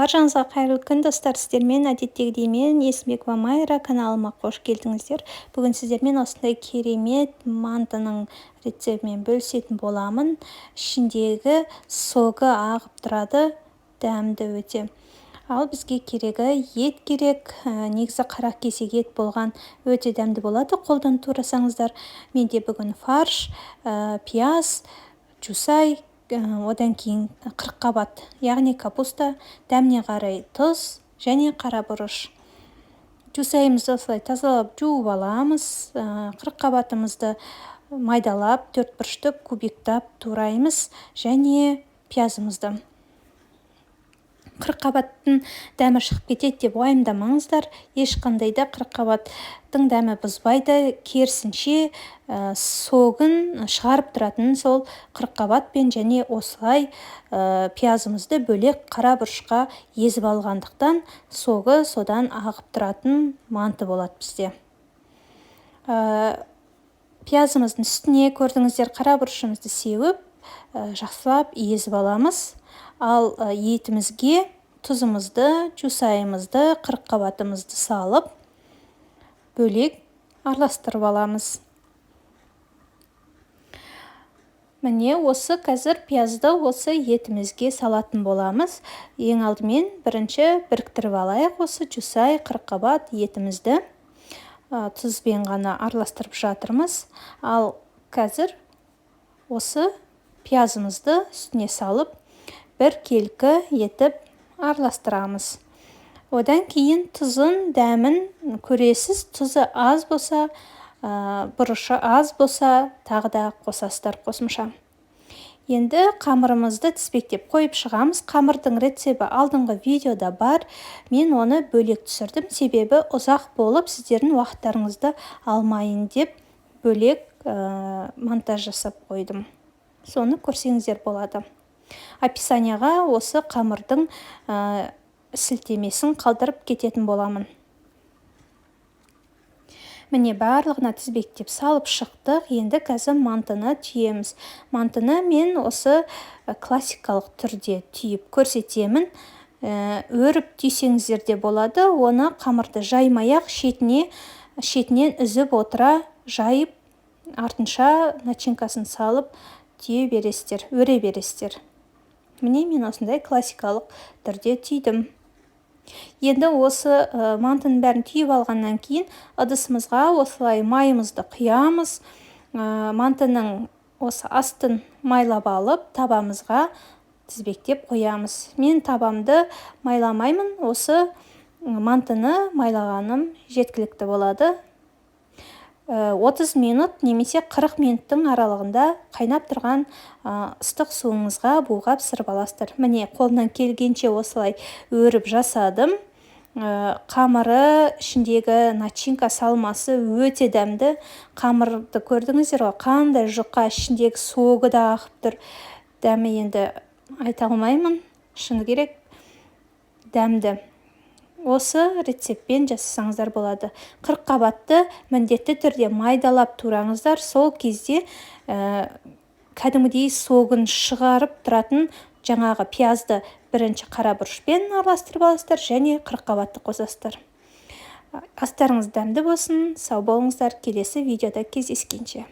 Баршаңызға қайырлы күн, достар! Сіздермен әдеттегідей мен, Есімбекова Майра. Каналыма қош келдіңіздер! Бүгін сіздермен осындай керемет мантының рецептімен бөлісетін боламын. Ішіндегі согы ағып тұрады, дәмді өте. Ал бізге керегі ет керек. Негізі қара кесек ет болған өте дәмді болады, қолдан турасаңыздар. Менде бүгін фарш, пияз, жусай, одан кейін қырыққабат, яғни капуста, дәміне қарай тұз және қара бұрыш. Жусайымызды осылай тазалап, жуып аламыз. Қырыққабатымызды майдалап, төрт бұрышты кубиктап тураймыз және пиязымызды. Қырыққабаттың дәмі шығып кетеді деп уайымдамаңыздар, ешқандай да қырыққабаттың дәмі бұзбайды. Керісінше, согын шығарып тұратын сол қырыққабат пен және осылай пиязымызды бөлек қара бұрышқа езіп алғандықтан, согы содан ағып тұратын манты болады бізде. Пиязымыздың үстіне, көрдіңіздер, қара бұрышымызды сеуіп, жақсылап езіп аламыз. Ал етімізге тұзымызды, жусайымызды, қырыққабатымызды салып, бөлек араластырып аламыз. Міне, осы қазір пиязды осы етімізге салатын боламыз. Ең алдымен бірінші біріктіріп алайық осы жусай, қырыққабат, етімізді. Тұзбен ғана араластырып жатырмыз. Ал қазір осы пиязымызды үстіне салып, бір келкі етіп араластырамыз. Одан кейін тұзын, дәмін көресіз. Тұзы аз болса, бұрышы аз болса, тағы да қосасыздар қосымша. Енді қамырымызды тізбектеп қойып шығамыз. Қамырдың рецепті алдыңғы видеода бар. Мен оны бөлек түсірдім, себебі ұзақ болып, сіздердің уақыттарыңызды алмайын деп бөлек монтаж жасап қойдым. Соны көрсеңіздер болады. Описанияға осы қамырдың сілтемесін қалдырып кететін боламын. Міне, барлығына тізбектеп салып шықтық. Енді қазір мантыны түйеміз. Мантыны мен осы классикалық түрде түйіп көрсетемін. Өріп түйсеңіздер де болады. Оны қамырды жаймай ақ шетінен үзіп отыра жайып, артынша начинкасын салып түйе бересіздер, өре бересіздер. Міне, мен осындай классикалық түрде түйдім. Енді осы мантының бәрін түйіп алғаннан кейін ыдысымызға осылай майымызды құямыз. Мантының осы астын майлап алып, табамызға тізбектеп қоямыз. Мен табамды майламаймын, осы мантыны майлағаным жеткілікті болады. 30 минут немесе 40 минуттың аралығында қайнап тұрған ыстық суыңызға буға пісіріп аласыздар. Міне, қолымнан келгенше осылай өріп жасадым. Қамыры, ішіндегі начинка, салмасы өте дәмді. Қамырды көрдіңіздер ғой, қандай жұқа, ішіндегі согы да ағып тұр. Дәмі енді айта алмаймын, шыны керек, дәмді. Осы рецептпен жасасаңыздар болады. Қырыққабатты міндетті түрде майдалап тураңыздар. Сол кезде кәдімгідей согын шығарып тұратын жаңағы пиязды бірінші қара бұрышпен араластырып аласыздар және қырыққабатты қосасыздар. Астарыңыз дәмді болсын, сау болыңыздар, келесі видеода кездескенше.